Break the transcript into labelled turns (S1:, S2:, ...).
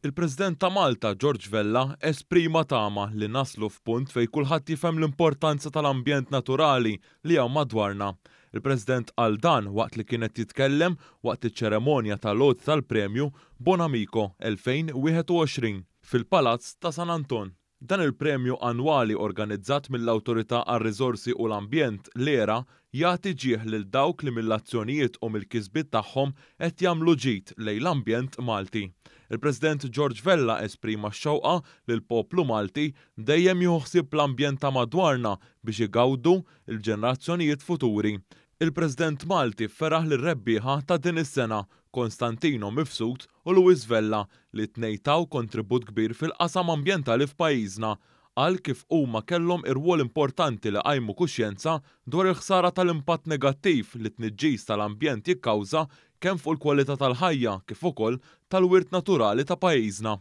S1: Il-President ta' Malta, George Vella, esprima tama li naslu f'punt fejn kulħadd jifhem l-importanza tal-ambjent naturali li hawn madwarna. Il-President qal dan waqt li kien qed jitkellem waqt iċ-ċeremonja tal-għoti tal-Premju Bonamico 2021 fil-Palazz ta' San Anton. Dan il-premju annwali organizzat mill-Awtorità għar-Riżorsi u l-Ambjent, l-ERA, jagħti ġieħ lil dawk li mill-azzjonijiet u mill-kisbiet tagħhom qed jagħmlu ġid lejn l-ambjent Malti. Il-President George Vella esprima x-xewqa li l-poplu Malti dejjem jieħu ħsieb l-ambjent ta' madwarna biex igawdu l-ġenerazzjonijiet futuri. Il-President Malti feraħ lir-rebbieħa ta' din is-sena, Constantino Mifsud u Louis Vella li t-tnejn taw kontribut kbir fil-qasam ambjentali f'pajjiżna. Qal kif huma kellhom irwol importanti li qajmu kuxjenza dwar il-ħsara tal-impatt negattiv li t-tniġġis tal-ambjent jikkawża kemm fuq il-kwalità tal-ħajja kif ukoll tal-wirt naturali ta' pajjiżna.